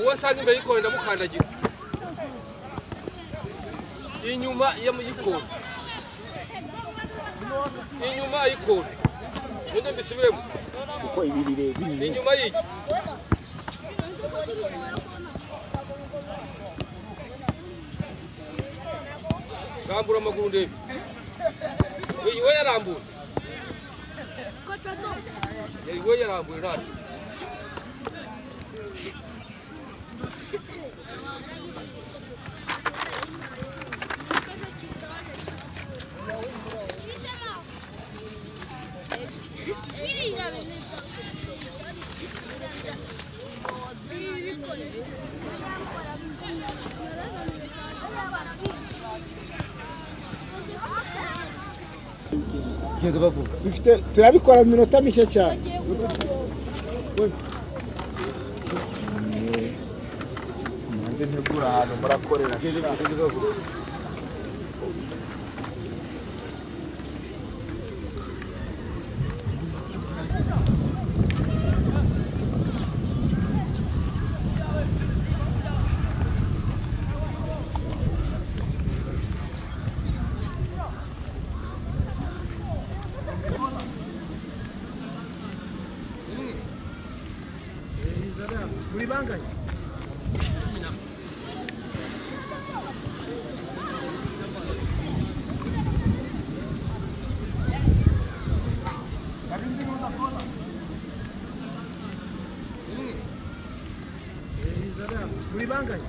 Uwo nsanga imbere y'ikoni ndamukandagira. Inyuma y'ikoni. Inyuma y'ikoni. None mbisubiremo. Uko ibirire binini. Inyuma y'iki. Rambura amaguru ndebe. We yarambura. We yarambura nani. Dufite turabikora mu minota mike cyane. Manze ntegura ahantu murakorera. Muri bangahe? Muri bangahe?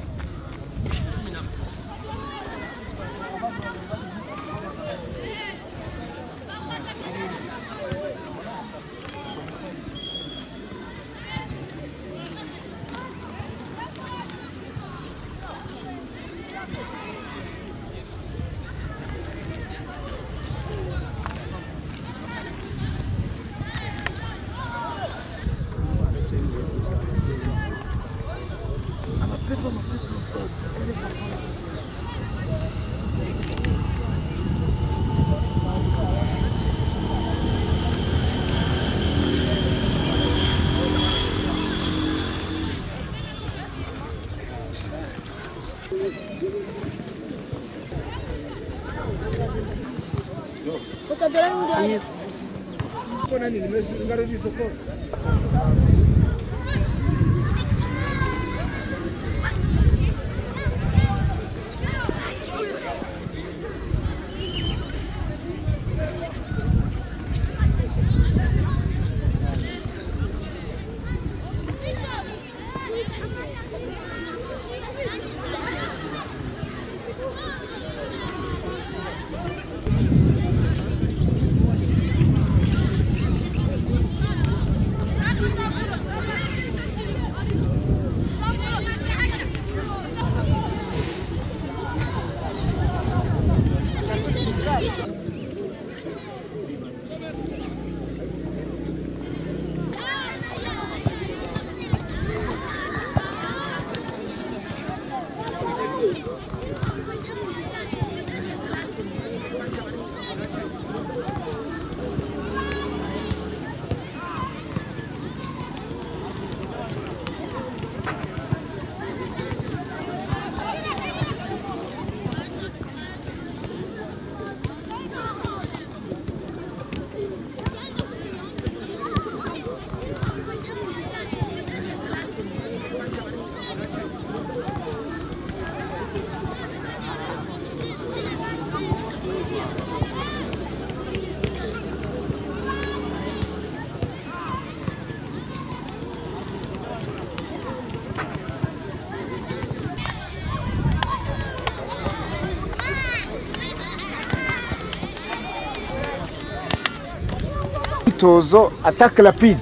Tozo attaque rapide.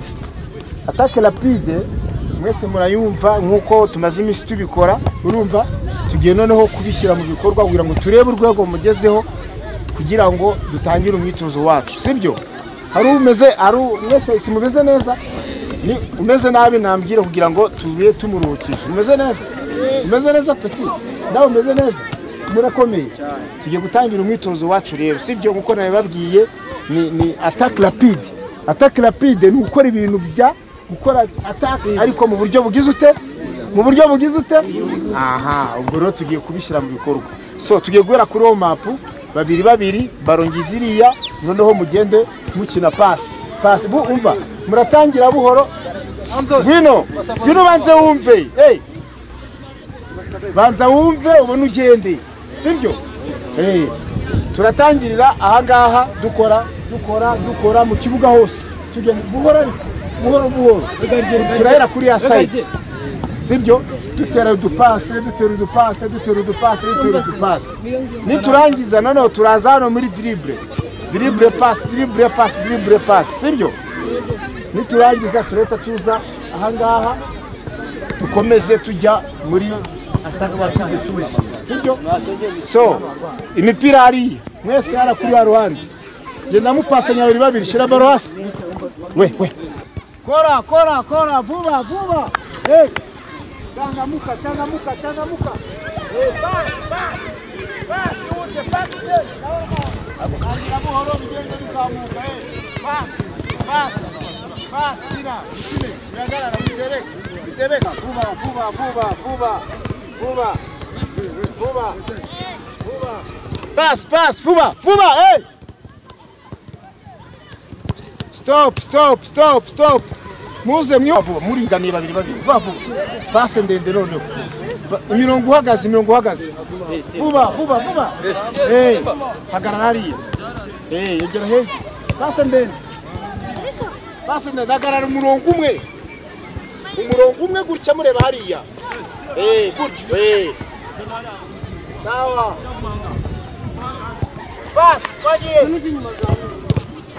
Attaque rapide mwese murayumva nkuko tumaze iminsi tubikora, urumva tugiye noneho kubishyira mu bikorwa kugira ngo turebe urwego mugezeho kugira ngo dutangire umwitozo wacu, sibyo? Hari umeze ari mwese simumeze neza, ni umeze nabi nambwire kugira ngo tube tumuruhukije. Umeze neza? Umeze neza petit? Nawe umeze neza? Murakomeye. Tugiye gutangira umwitozo wacu rero, sibyo? Nkuko nabibabwiye ni attaque rapide. Attaque rapide ni gukora ibintu bya Gukora attack ariko mu buryo bugize ute? Mu buryo bugize ute? Aha, ubwo rero tugiye kubishyira mu bikorwa. So tugiye guhera kuri warm up babiri babiri barongiza iriya, noneho mugende mukina pass. Pass bu umva muratangira buhoro. Ngwino, ngwino banze wumve. Hey. Banza wumve ubone ugende. Sibyo? Eh. Turatangirira aha ngaha dukora dukora dukora mu kibuga hose. Tugenda buhoro ariko buhoro buhoro. Turahera kuri ya side. Sibyo? Dutera udupase, dutera udupase, dutera udupase, dutera udupase. Niturangiza noneho turaza hano muri dribble. Dribble pass, dribble pass, dribble pass. Sibyo? Niturangiza tureta tuza aha ngaha dukomeze tujya muri attack rapide. Sibyo? So imipira ari mwese ara kuri ruhande. Genda mupasanya babiri babiri, shira baro hasi. We we. Kora kora kora vuba vuba. Hey. Changamuka changamuka changamuka. Hey, pass pass. Pass ute pass. Angira buhoro bigende bizamuka. Hey, pass pass. Pass kina kine biragarara bitereka bitereka vuba vuba vuba vuba vuba vuba vuba. Pass pass vuba vuba. Hey. Stop stop stop stop. Muze myo vuba muringaniye babiri babiri vuba vuba. Pass ndende noneho. Imirongo uhagaze imirongo uhagaze. Vuba vuba vuba. Eh, hagarara hariya. Eh, yegera hejuru. Pass ndende. Pass ndende hagarara umurongo umwe. Umurongo umwe gutya mureba hariya. Eh, gutya. Eh. Sawa. Pass, twagiye.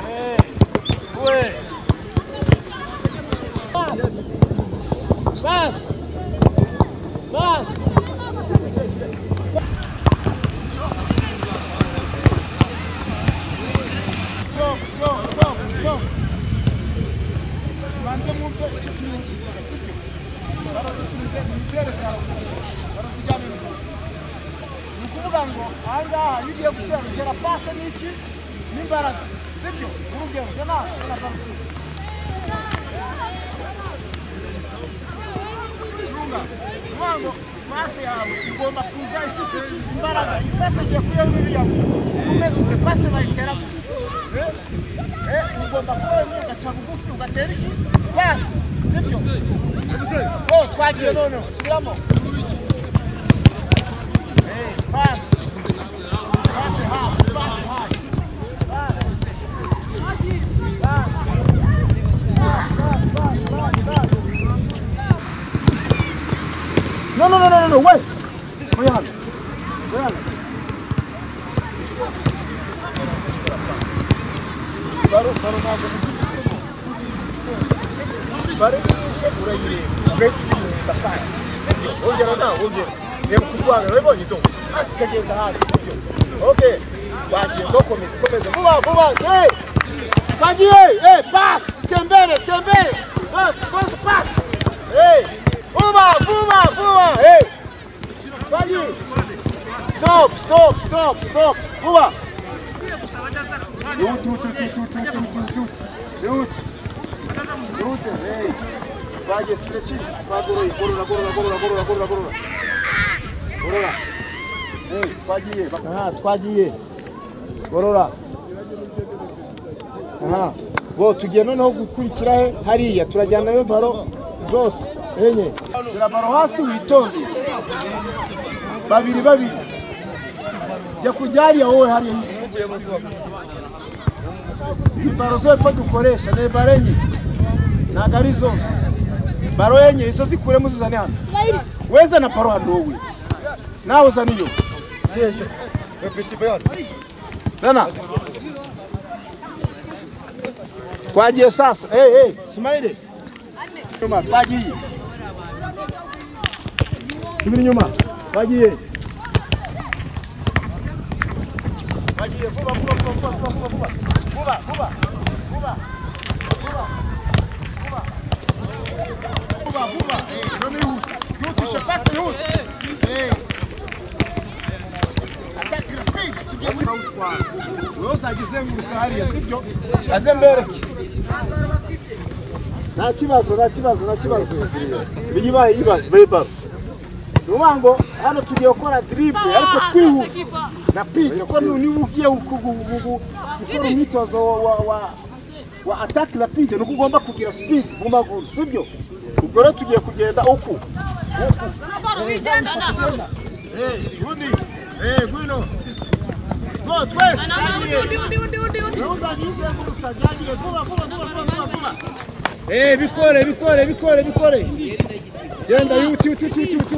Eh. We. Pass. Pass. Pass. Stop, stop, stop, stop. Banze mwumve icyo turimo kuvuga, sibyo? Barazisubize mubyerekana barazijyana inyuma. Ni ukuvuga ngo aha ngaha iyo ugiye gutera utera pase n'iki n'imbaraga, sibyo? Urugero zana zana pase. Chunga, ngo pase yawe igomba kuza ifite iki imbaraga. Iyi pase igiye kuya uriya umeze ute pase bayitera gute? Ugomba kuba wenyine ugaca bugufi ugatera iki pasi, sibyo? Oh, twagiye noneho subiramo. Pass. Pass half, pass half. Pass. Pass. Pass, pass, pass, pass. No, no, no, no, no, wait. Wait hano. Wait hano. Baro, baro ntabwo baro yishe urayireba ugahita uyimuhereza pasi, sibyo? Wongera nawe wongera reba ukurwanya urabibonye do pasi ikagenda hasi, sibyo? Okay, twagiye ngo komeza komeza vuba vuba. Hey, twagiye. Hey, pass tembere tembere pass pass pass. Hey, vuba vuba vuba. Hey, twagiye. Stop stop stop stop vuba. Ihute ihute ihute ihute ihute ihute ihute. Hey, twagiye stretching twagoroye gorora gorora gorora gorora gorora gorora gorora. Hey, twagiye. Aha, twagiye gorora. Aha, bo tugiye noneho gukurikira he hariya turajyana yo baro zose enye. Shyira baro hasi witonde. Babiri babiri. Jya kujya hariya wowe hariya. Baro zo epfo dukoresha ni baro enye ntabwo ari zose. Baro enye izo zikuremo uzizane hano. Weza na baro hano wowe nawe uzana iyo. Zana. Twagiye sasa. Hey hey, Sumaire. Nyuma twagiye. Subira inyuma. Twagiye. Twagiye vuba vuba vuba vuba vuba. Vuba vuba vuba vuba vuba vuba vuba. Eh, none ihute. Yihutishe pasi ihute. Eh. Attaque rapide tugiye muri utwara. Wewe uzagizenguruka hariya sibyo? Aze mbere. Nta kibazo, nta kibazo, nta kibazo. Biyibaye yibaye baro. Nubango hano tugiye gukora dribble ariko twihuse. Na pitch ko niba ugiye gukora umwitozo wa attaque rapide nuko ugomba kugira speed mu maguru, sibyo? Ubwo rero tugiye kugenda uku. Guni. Gwino. Go twese. Bikore bikore bikore bikore. Genda yuti yuti yuti yuti.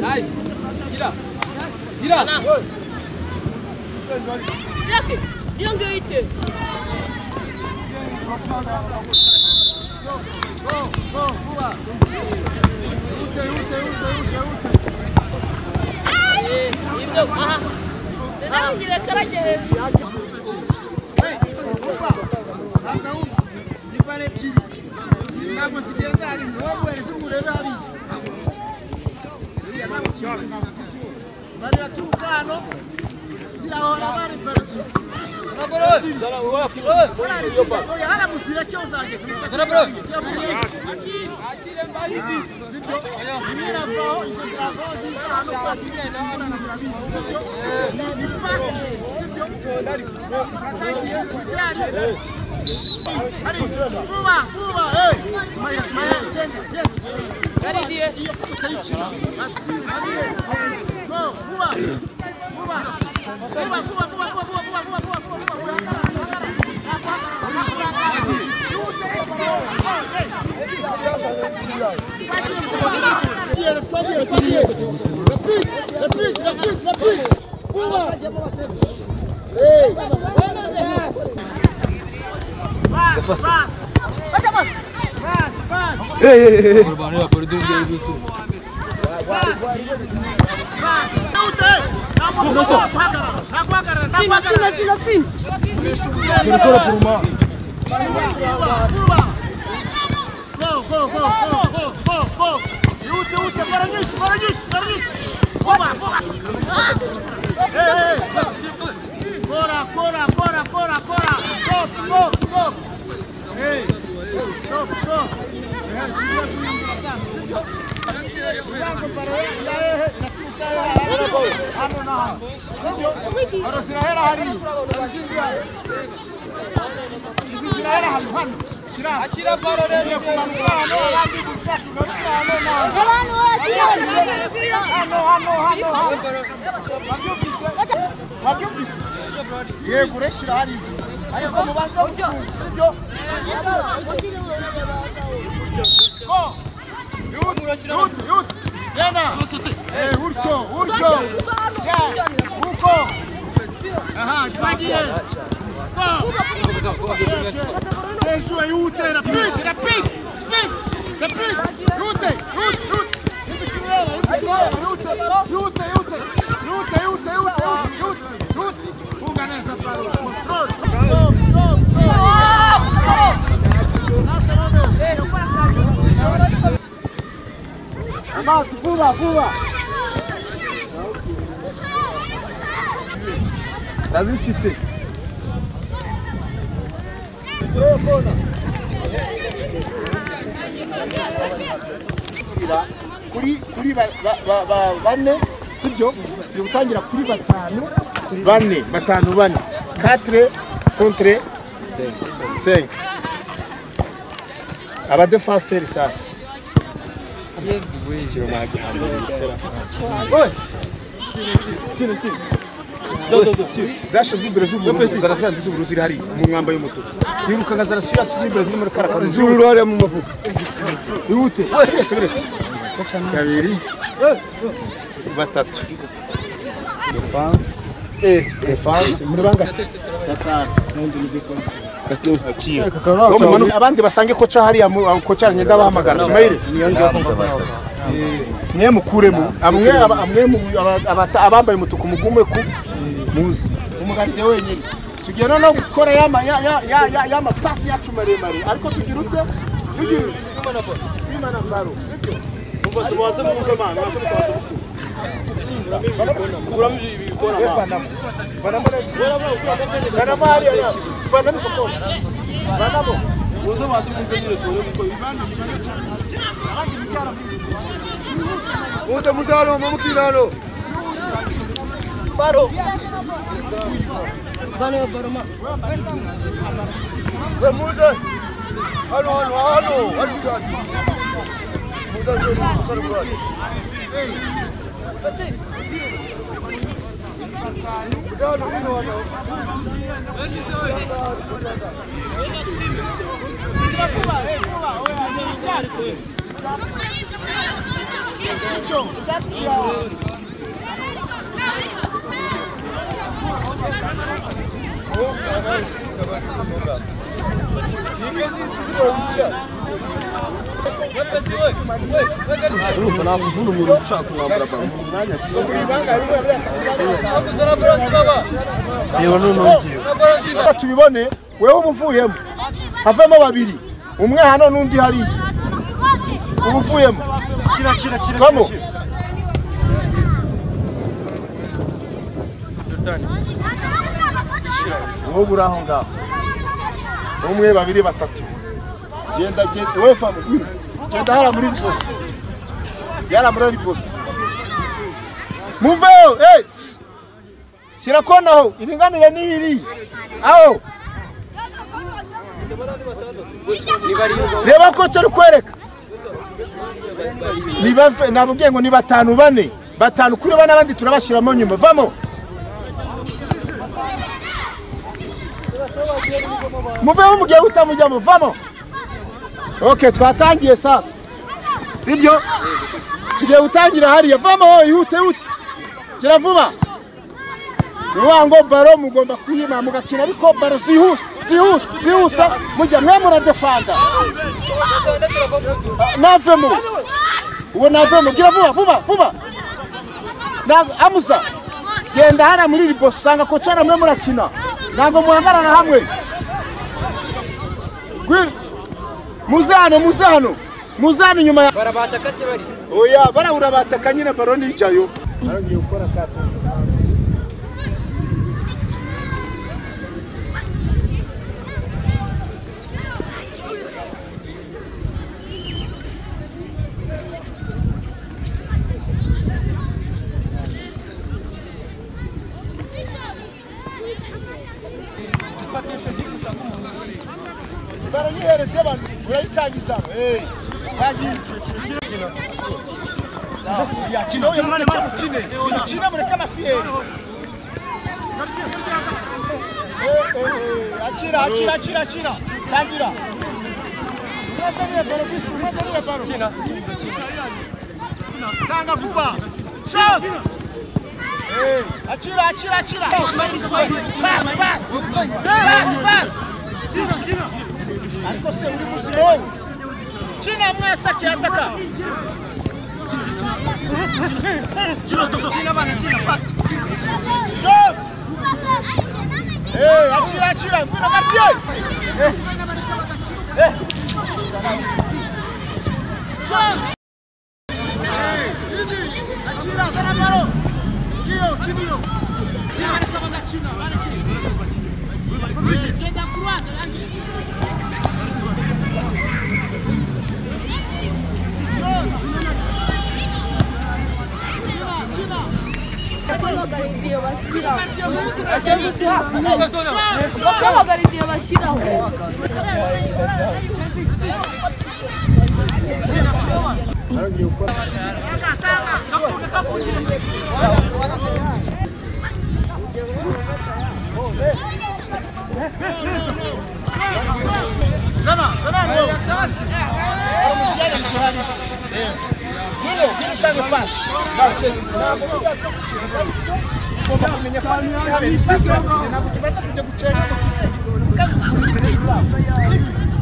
Nice. Gira. Gira. Go, go, vuba. Ute, ute, ute, ute, ute. Ndazifite kuri bane sibyo turi gutangira kuri batanu bane batanu bane 4 contre 5 aba défenseur sasa ikiro zasha z'ubure z'ubururu zarasanze z'ubururu ziri hari mu mwamba y'umutuku yirukaga zarasubira z'ubure ziri muri karakara z'ubururu hariya mu mavuko ihute biretse biretse kabiri batatu defense defense muri banga abandi basange koca hariya koca nyenda bahamagara Sumaire Mwe mukuremo amwe abambaye umutuku mugume ku muzi umugaride wenyine. Tugiye no gukora yama pasi yacu maremare ariko tugira ute tugira kwimana baro sibyo Tubibone wewe ubuvuyemo havemo babiri umwe hano n'undi hariya ubuvuyemo vamo wowe uri aho ngaho umwe babiri batatu genda genda wewe famu genda hara muri boss yara muri boss muveyo eh shira kona ho iringanire n'iri aho reba ko cyo kwereka niba nabubwiye ngo ni batanu bane batanu kuri bane abandi turabashiramo nyuma vamo muveho mugiye utamujyamo vamo. Okay twatangiye sasa sibyo tugiye gutangira hariya vamo yute yute kira vuba nuwango baro mugomba kuyima mugakina ariko baro zihuse zihuse zihuse mujya mwe muradefanda navemo uwo navemo gira vuba vuba vuba na amusa genda hara muri riboss sanga ko cara mwe murakina ntango muhangarana hamwe muzano muzano muzano nyuma ya barabataka se bari oya barahura bataka nyine baro nicayo barangiye gukora kato urayitangiza eh ya kino mukine mukine mureke amafiyeri akira akira akira akira tangira tanga vuba shot akira akira akira pass pass pass pass ariko se uri muzima wowe China mwese akiataka Shot eh akira akira ngwino gardien Shot akira zana baro Kio chinio China kama China genda kuruanda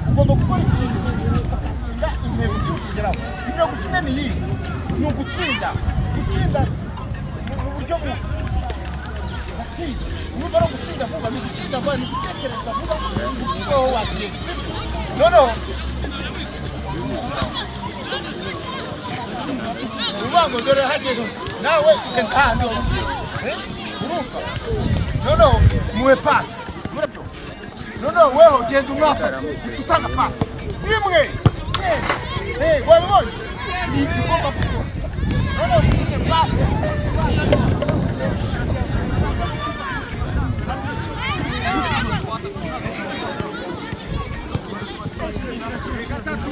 Ugomba gukora ikintu kugeraho. Intego ufite ni iyi, ni ugutsinda, gutsinda mu buryo butinde. Urumva no gutsinda vuba, ni gutsinda vuba, ni gutekereza vuba, kuko wagiye gutsinda. Noneho uvuga ngo dore hageze nawe ugenda ahandi wari ugiye. Urumva? Noneho muhe pasi. Noneho weho genda umwataka, uhita utanga pasi. Rimwe! Wabibonye? Ni ibyo ugomba gukora. Noneho ufite pasi. Gatatu.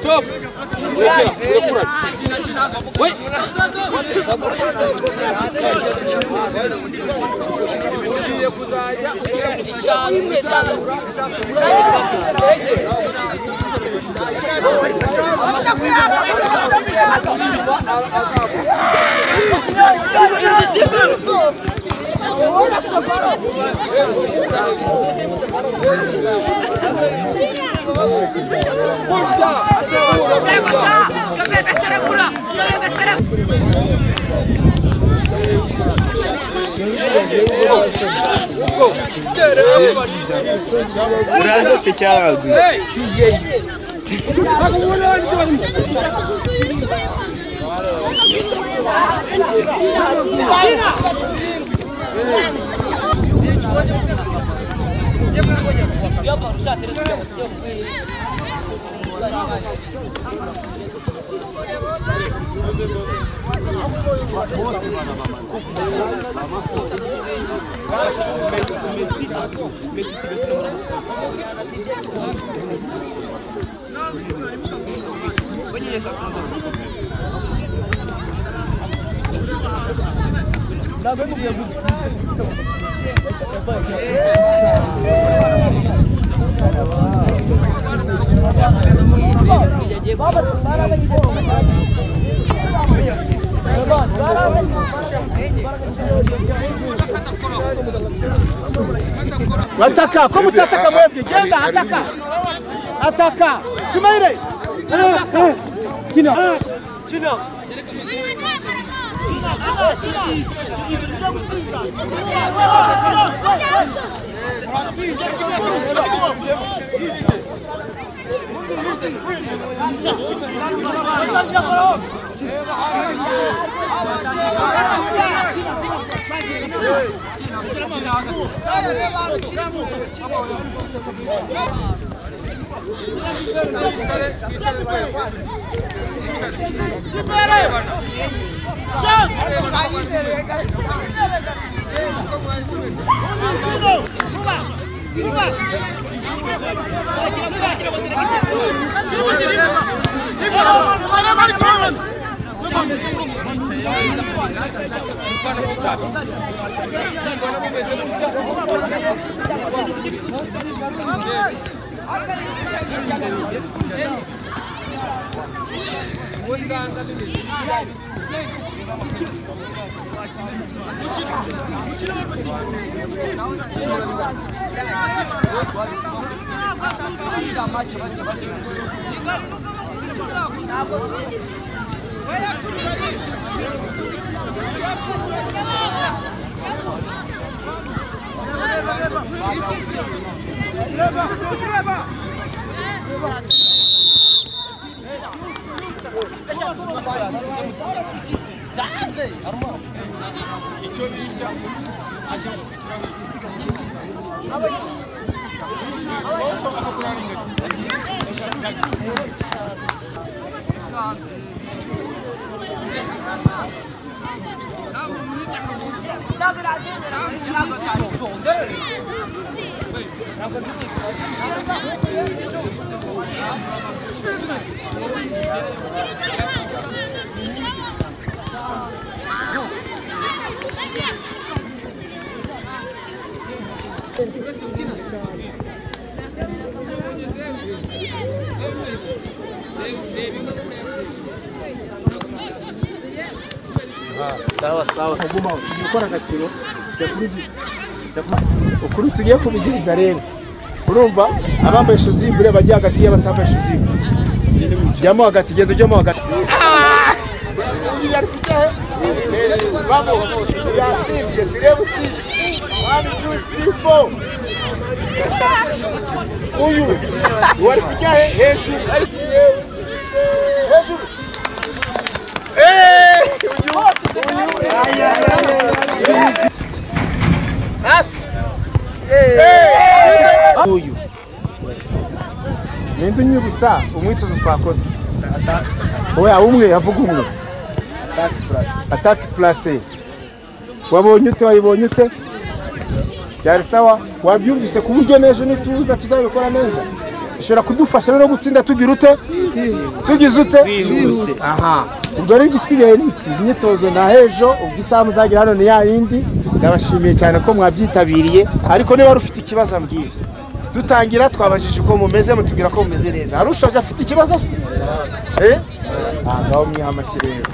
Stop. Oui. Uraza se cyaraguze. Ataka, como utataka mwebwe? Genda ataka. Ataka. Sumaire. Ataka. Kina. Kina. Sawa sawa. Guma gukora agakino ukuri tugiye kubigenza rero. Urumva abambaye shuzibure bajya hagati y'abatambaye shuzibure. Jyamo hagati, genda ujyamo hagati. Yatsinze turebe utsinze. 1 2 3 4. Uyu wari kujya hejuru. Hejuru. As. Uyu. Ninde unyibutsa umwitozo twakoze? Oya umwe avuga umwe. Attaque placée. Wabonye ute wayibonye ute? Byari sawa wabyumvise ku buryo n'ejo nituza tuzabikora neza. Ishobora kudufasha no gutsinda tugira ute? Tugize ute? Aha. Ubwo rero igisigaye ni iki? Imyitozo na hejo, ubwo isaha muzagira hano ni ya yindi. Ndabashimiye cyane ko mwabyitabiriye, ariko niba ufite ikibazo ambwira. Dutangira twabajije uko mumeze, mutubwira ko mumeze neza. Hari ushaje afite ikibazo se? Ngaho mwiha amashyi rero.